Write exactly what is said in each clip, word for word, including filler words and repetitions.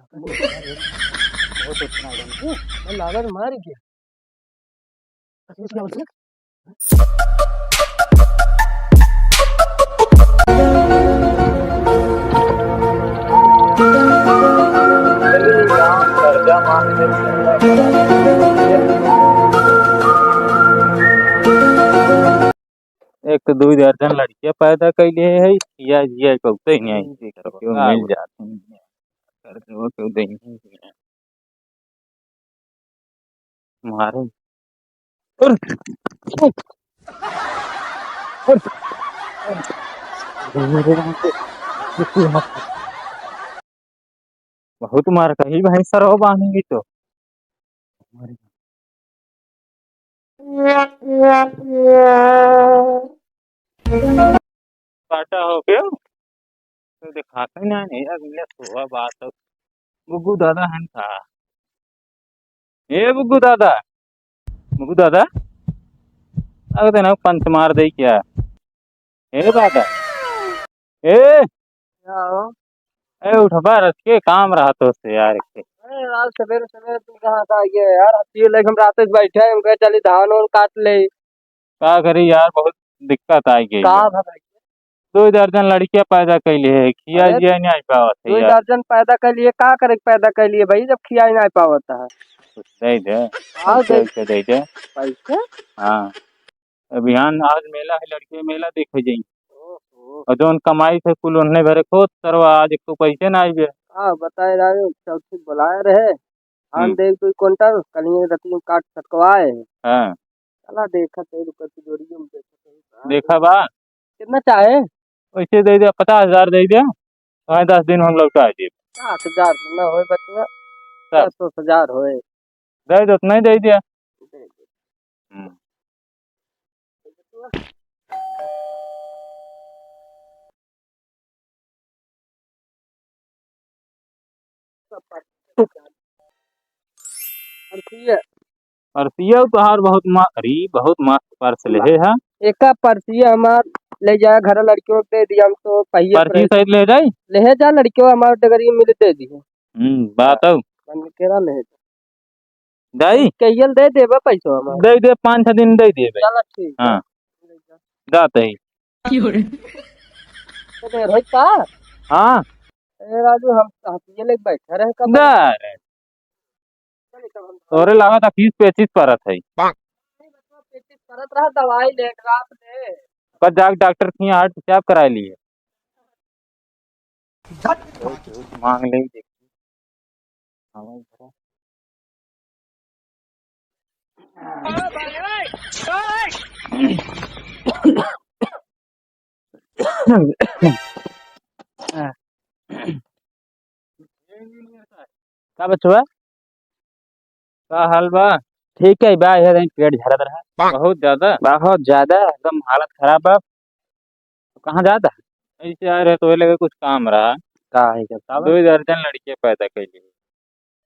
बहुत उतना है। मैं लागत मार गया। एक तो दुइ दर्जन लड़कियां पैदा कैले है, या, या कौते ही नहीं आई, क्यों मिल जाते हैं, कर दो, क्यों देंगे। मारे। बहुत मार कही भाई, सरवा बांधेगी तो। काटा हो गया? तो दिखाते ना, नहीं, अगले सुबह बात हो। बुग्गू दादा हन का? ए बुग्गू दादा, बुग्गू दादा, अगर तेना पंच मार दे क्या? ए दादा, ए, क्या हो? ए उठबा, रच के काम रहा तो से यार के। अरे यार, सवेरे सवेरे तू कहाँ से आ गया यार? अब ये लेके हम रात से बैठे हैं, हम कहे चली धान वान काट ले। का करी यार, बहुत दिक्कत आ गई का है। भा भाई? दुइ दर्जन लड़कियां पैदा कैले है, खिया अरे, जिया नहीं आ पावत है दुइ यार। दर्जन पैदा कैले है, का करे के पैदा कैले है भाई, जब खिया ही नहीं पावत है? कुछ दे दे, हाँ, पैसे दे। वैसे दे दे। पैसे? हाँ, अभियान आज मेला है, लड़के मेला देखे जाई। ओहो। और जौन कमाई थे कुल उन्हें भरे खोद सरवा, आज एक तो पैसे ना आइबे। हाँ, बताए रहे, चौथी बुलाए रहे, धान हम्म। दे दुइ कुंटल, कलिए रतियों काट सटकवाए। हाँ। चला देखा तेरे ऊपर की जोड़ियों में देखा तेरे का। देखा बा? कितना चाहे? वैसे दे दे, पचास हजार दे दे, पाँच दस दिन हम लौटा देब। पचास हजार तो ना होए बचवा, तब? पचास हजार होए। दे दे, उतना ही दे दे। दे दे। हम्म। परसिया। परसिया तोहार बहुत मा-, अरे, बहुत मस्त पर्स लेहे है। एका परसिया हमार ले जाए घर लड़कियों के दे दिया, हम तो पहिए परसी पर सहित ले जाई? ले जा लड़कियों हमार डगरी मिल दे दिए। हम्म, बात हो। बन के ना ले जा। दाई? कहियल दे देबे पैसो हमार। दे दे, पाँच छह दिन दे देबे। चला ठीक है। हाँ। जात है। तो देर होई का? हाँ। ए राजू, हम हथिये लेके बैठे रहे कब? ना रे। चली तब हम तोरे लागत है फीस पेचिस परत है। पेचिस परत रहा, दवाई ले, ड्राप ले। कल जाके डॉक्टर के यहाँ हार्ट पेशाब करा लिए। मांग ले, देखी। हाँ, भाई, भरा। का बचवा? का हाल बा? ठीक है बा, ये रही पेट झरत रहा। बहुत ज्यादा? बहुत ज्यादा, एकदम हालत खराब बा। तो कहाँ जाता? ऐसे आ रहे तो वही लगे कुछ काम रहा। का है, जब का बा? दुइ दर्जन लड़के पैदा कैले।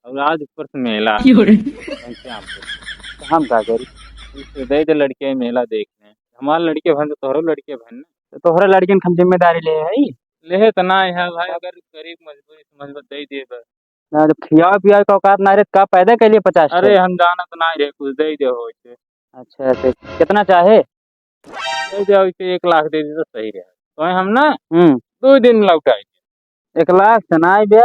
और आज ऊपर से मेला। क्यों रे? ऐसे हमको। तो हम का करी? इसे दे दे लड़के मेला देखने। हमारे लड़के भन तो तोहरो लड़के भन ना। तो तोहरे लड़कियन के हम जिम्मेदारी ले है? लेहे तो ना है भाई, अगर गरीब मजबूरी समझ में दे देबे। ना, जब खियावे पियावे का औकात ना रहे, तो का पैदा कैले पचास अरे, ठे? हम जानत ना रहे, कुछ दे दे हो इसे। अच्छा, तो कितना चाहे? दे दे, इसे एक लाख दे दे तो सही रहे। तो हम ना हम्म। दो दिन में लौटाई। एक लाख से ना आइबे,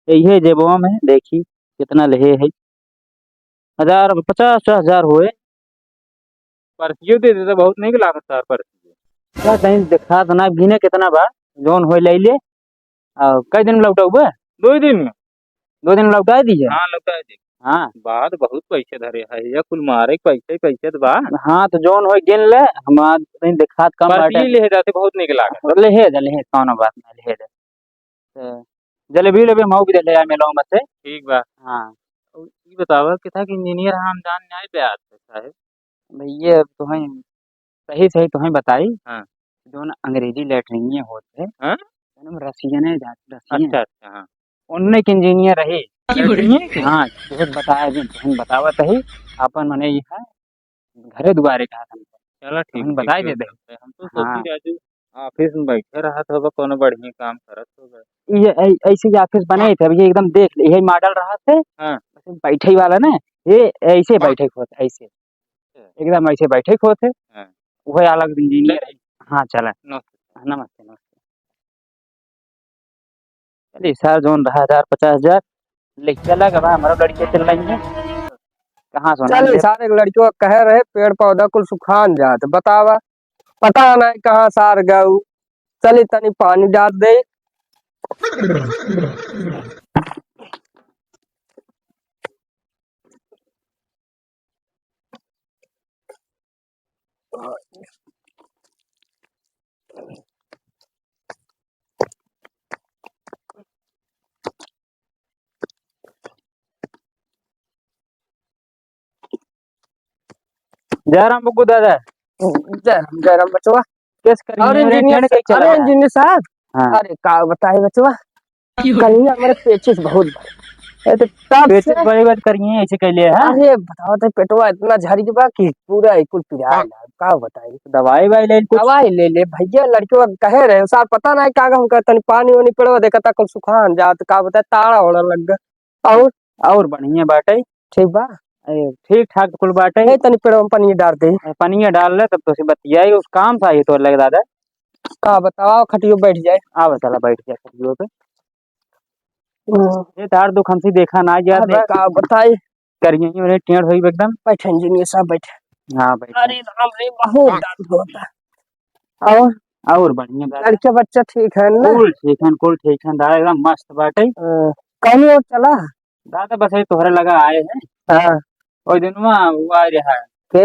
यही जेबवा में देखी कितना लेहे है। हजार, पचास, पचास हजार होए। परसियो दे देता, बहुत नहीं लागत सार परसियो। का कहीं देखा तो ना, गिने कितना बा, जौन होए ले ले। आ, कई दिन में लौटौबे? दो ही दिन में। दो दिन में लौटा दिए? हाँ, लौटा दे। हाँ। बात बहुत पैसे धरे है, ये कुल मारे के पैसे, पैसे तो बा। हाँ, तो जौन होए गिन ले, हम आज कहीं देखात कम परसियो बाटे। ले जाते, बहुत निक लागत। ले हे जा, ले हे, कौनो बात नहीं, ले हे जा। तो जलेबी उलेबी हम भी दे ले आए मेलवा में से। ठीक बा। हाँ। और ई बतावा, किथा के इंजीनियर हम जान नहीं पे आज तक है। भैया, अब तुहें सही सही तुहें बताई। हाँ। जौन अंग्रेजी लैट्रिन होत है, हाँ? जौन रसियन है, जा-, रसियन। अच्छा, अच्छा, हाँ। उनने के इंजीनियर रही। लैट्रिन के? हाँ, बहुत बताया जी, तुहें बतावत ही, अपन मने ये है, घरे दुआरे का था। चला, ठीक, तुहें ठीक, बताई जो दे दे। चलते। हम तो हाँ। सोची राजू, office में बैठे रहत होबा, कोनो बढ़िया काम करत होबा। ये ऐ-, ऐसे ही office बनाए थे, अब ये एकदम देख ले, यही model रहत है। हाँ। बस बैठे वाला ना, ये ऐसे हाँ। बैठे होत, ऐसे। अच्छा। एकदम ऐसे बैठे होत है। हाँ। वही अलग engineer है। हाँ, चला। नमस्ते। नमस्ते, नमस्ते। चलिए सर, जौन रहा हजार, पचास हजार, ले चला गवा, हमारा लड़के चल रही है। कहाँ से होना चल, ये? सारे लड़कियों कहे रहे, पेड़ पौधा कुल सुखान जात, बतावा, पता नहीं कहाँ सार गऊ। चली तनी पानी डाल दे। जय राम बुग्गू दादा। जय राम, जय राम बचवा। कैसे करिए और रे, engineer टेढ़ कैसे साहब, अरे लगा? Engineer साहब, हाँ। अरे का बताए बचवा, कल ही हमारे पेचिस बहुत बड़े। ए, तो तब पेचिस से बड़ी बात करिए, ऐसे कैले है? अरे, बताओ तो, पेटवा इतना झरी के बा कि पूरा ही कुल पिराए ला। का बताई? दवाई वाई ले कुछ? दवाई ले ले भैया, लड़के कहे रहे, सार पता नहीं का, हम कहते पानी वानी पड़वा, देखा था कुल सुखान जात, का बताए, ताड़ा ओड़ा लग गया। और? और बढ़िया बाटे। ठीक बा। ए, ठीक ठाक कुल बाटे। ए, तनी पेड़वा में पानी डाल दे। ए, पानी डाल ले, तब तो से बतियाई, उस काम सा ही तो लग दादा। का बताओ, खटियो बैठ जाए। आवा, चला, बैठ जा खटियो पे। हम्म। ये तार दुख हमसे देखा ना जात अरे, है। का बताई? करिए ही उन्हें टेढ़ होई एकदम। बैठे engineer साहब, बैठे। हाँ, बैठे। अरे राम रे, बहुत दर्द होता। और? और बढ़िया दादा। लड़के बच्चा ठीक है ना? कुल ठीक है, कुल ठीक है दादा, एकदम मस्त बाटे। हाँ। कहीं और चला? दादा बस ये तोहरे लगा आए हैं। हाँ। और दिन में वो आ रहा है। के?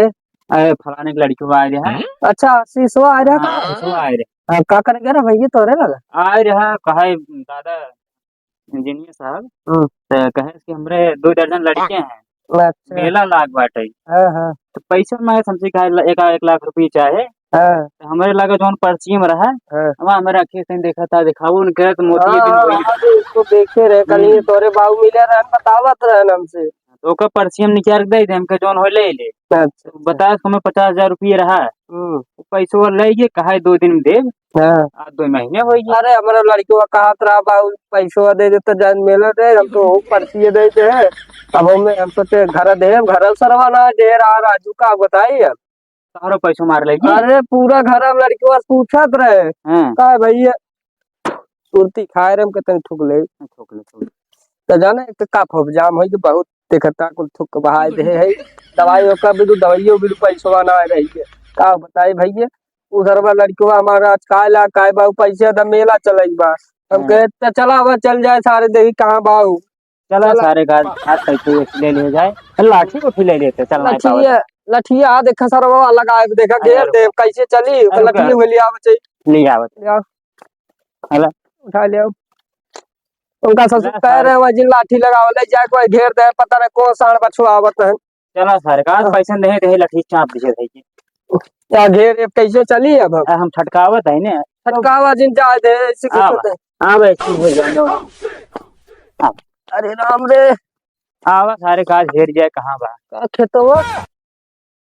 अरे फलाने के लड़के वो आ रहा है। अच्छा, आशीषवा आ रहा हाँ, था? आशीषवा आ रहा। हाँ, का करे गया रहा भैया तोहरे लगा? आ रहा, कहा है दादा, engineer साहब, हम्म। तो कहे कि हमरे दो दर्जन लड़के हैं, अच्छा। मेला लाग बाटे। हाँ, हाँ। तो पैसा में हमसे कहा एक, एक लाख रुपये चाहे। हाँ। तो हमरे लगे जौन पर्ची में रहा, हाँ। वहाँ हमरे आँखें से देखा था, दिखाओ उनके तो मोती हाँ, बिन होई। हाँ, तो उसको देखे रहे, कल ये हम्म। तोरे बाबू मिले रहन, बतावत रहन हमसे। तो ओकर पर्ची हम निकाल के दे दे, हमके जौन हो ले ले। अच्छा, अच्छा। बताया कि हमें पचास हजार रुपये रहा। हम्म। वो पैसवा ले गए, कहा है दो दिन में देब। हाँ। आज दो महीने हो गए। अरे, हमारा लड़कवा कहत रहा, "बाबू, पैसवा दे दे तो जान मेला दे, हम तो वो पर्ची दे दे।" अब हमें, हम सोचे घर दे, घर सरवा ना दे रहा, राजू का बताई अब। सारो पैसो मार लेगी। अरे, पूरा घर में लड़कवा पूछत रहे। हाँ। का है भैया? सुरती खाए रहे, हम कहते हैं, "थूक ले।" थूक ले, थूक ले। तो जाने, एक तो कफ हो जाम होई कि बहुत देखता कुल थुक बहाए दे है। दवाई ओकर बिनु, दवाइयो बिनु पैसवा ना रही है। का बताई भैया, उधर में लड़कवा हमारा आज काहे ला, काहे बाबू, पैसे द, मेला चलई बा। हम हाँ। कहे, "त चला, अब चल जाए सारे, देखी कहाँ बाऊ।" चला चला। सारे का हाथ पैसे ले ले जाए। लाठी उठी ले लेते, चल ना लठिया, पावत। लठिया, देखा सरवा लगाए, देखा अरे घेर यार। दे, कैसे चली? अरे लठिया का? में ले आवे चाहिए। ले आवे। ले आओ। हेलो। उठा ले आओ। उनका ससुर ला कह सारे। रहे हैं, "वह जिन लाठी लगावल है, जाए कोई घेर दे, पता नहीं कौन साढ़ बछुआवत है।" चला सारे का, हाँ। पैसा नहीं दे, लाठी चाप दीजिए भाई जी। क्या घेर, ये कैसे चली अब हम? आ, हम ठटकावत है ने। ठटकावा जिन जाए दे, ऐसे हाँ कुछ बा। होता है। हाँ भाई, ठीक हो जाए, जाओ। हाँ। अरे राम रे। आवा सारे का घेर जाए, कहाँ बा? का खेतवा?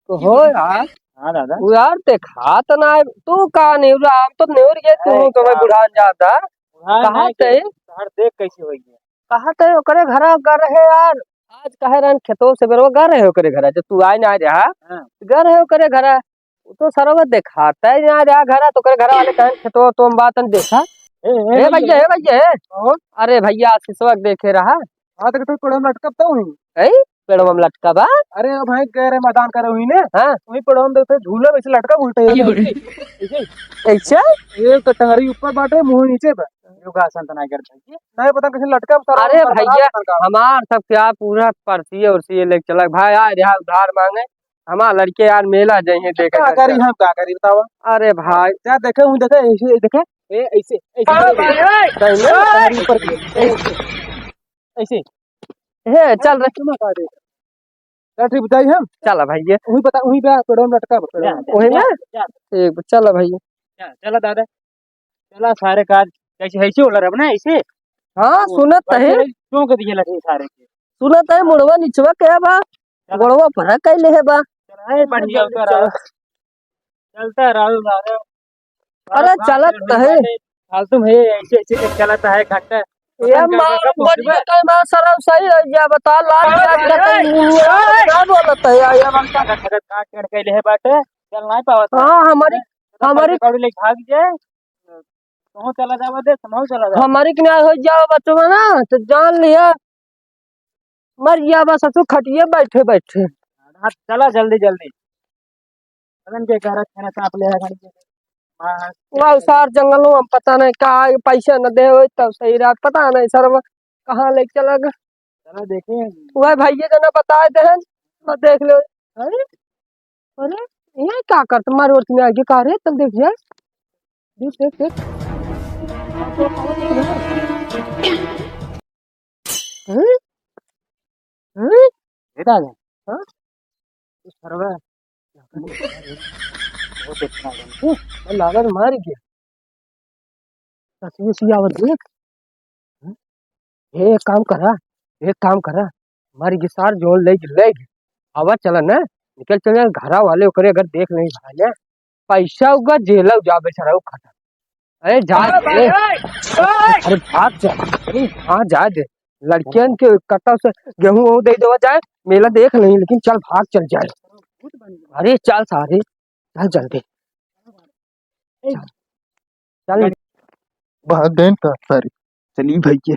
तो हो यार। हाँ दादा। वो यार देखात ना है। तू का नेवरा, हम तो नेवर गए, तू अरे तो मैं का बुढ़ान जाता। बुढ़ान कहाँ नहीं ते? के, तोहर देख कैसे हो गया? कहाँ ते ओकरे घरा गर है यार। आज कहे रहन खेतों से बेरवा गर है ओकरे घरा, जब तू आए ना रहा, हाँ। गर है ओकरे घरा। वो तो सरवा देखाता है ना रहा घरा, तो ओकरे घरा वाले कहे खेतों तो हम बात न देखा। ए, ए, ए भैया, भैया। ए भैया, ए। कौन? अरे भैया, आशीषवा के देखे रहा। हाँ, तो तू पेड़वा में लटकब तो हुई। हैं? पेड़वा में लटका बा? अरे, ओ भाई, गए रहे मैदान करे हुई ने। हाँ। वही पेड़वा में देखते झूला वैसे लटका उल्टे। की हो रही? ऐसे? ऐसे? एक तो टंगरी ऊपर बाटे, मुंह नीचे बा। योगासन तो नहीं करता ये। नहीं पता कैसे लटका बा, अरे सारा भैया, सरकार। हमार सब क्या पूरा पर्ची उर्ची लेके चला। भाई, आ रहा उधार मांगे। हमार लड़के यार मेला जाइए देखे का करी, हम का करी बतावा? अरे भाई। क्या देखे हूँ, देखे, ऐसे देखे, ए, ऐसे, ऐसे, हाँ, ऐसे। भाई, ए! नहीं, नहीं, ऊपर के, ऐसे, ऐसे। हे, चल रे। तुम का दे? लाठी बुझाई हम? चला भाई, ये। वही बता, वही बा, पेड़वा में लटका बा, पेड़वा में। वही में? जा, जा। ठीक बा, चला भाई। जा, चला दादा। चला सारे काज, कैसे, ऐसे होला रब ना, ऐसे? हाँ, वो सुनत है। चौंक दिए लाठी सारे के। सुनत है, मुड़वा निचवा के बा? चला। गोड़वा पर कैले है बा? चला, ए, बढ़िया चला, उतर चला। आओ। चलता रहो, रहो। अरे, चलत है। फालतू में ऐसे, ऐसे चलत है घंटा। ये मार बज के तो मार सरव सही हो गया, बता, लाज, लाज का तो नहीं है। क्या बोलत है यार, ये घंटा घंटा का काट काट के ले बाटे, चल नहीं पावत है। हाँ, हमारी, हमारी गाड़ी ले भाग जाए, तू चला जावा दे, तू चला जा। हमारी किनारे हो जाओ बच्चों ना, तो जान लिया, मर गया बस, असो खटिए बैठे बैठे। हाँ, चला जल्दी जल्दी। पता नहीं के घर खाना सांप ले है, घर के। हाँ। वह सार जंगलों में पता नहीं का पैसा न दे होई, तब सही रात पता नहीं सरवा कहाँ लेके चला गया। चला देखे। वह भैया जना बताए दे हैं, तो देख लो। अरे, अरे, ये क्या करत मारे और तुम्हें आगे का रे, तब देख यार। देख, देख, देख। हैं? हैं? ए दादा, हाँ? तू सरवा, लागत मार गया। वो लागत मार गया। ससुर सियावत देख। हैं? ए, एक काम करा, एक काम करा, मार गया सार, जो ले, ले गया। आवा चला ना, निकल चल जा, घरा वाले ओकरे अगर देख नहीं भाई ना, पैसा उगा जेला जा बेचारा वो खटा। अरे जा, अरे, अरे भाग जा, अरे हाँ जा दे, लड़कियन के कट्टा से गेहूं वहूं दे देवा जाए, मेला देख नहीं, लेकिन चल भाग चल जाए। अरे चल सारे, चल जल्दी, चल, चल। भाग गए का सारे, चली भैया।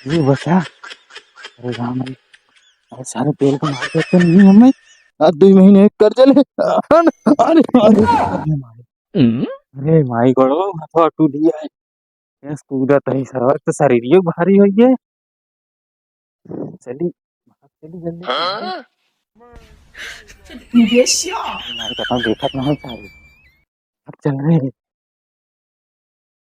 ये बचा। अरे राम रे। अरे सारे पेड़ को मार देते नहीं हमें। आज दो महीने एक कर्जा ले। अरे, अरे, अरे, अरे माई। अरे माई गड़ो, माथा टूट गया है। भैंस कूदा तही सरवा तो शरीर ये भारी हो गए। चली, चली जल्दी। हाँ? माई कसम देखत नहीं सारी। अब चल रहे हैं।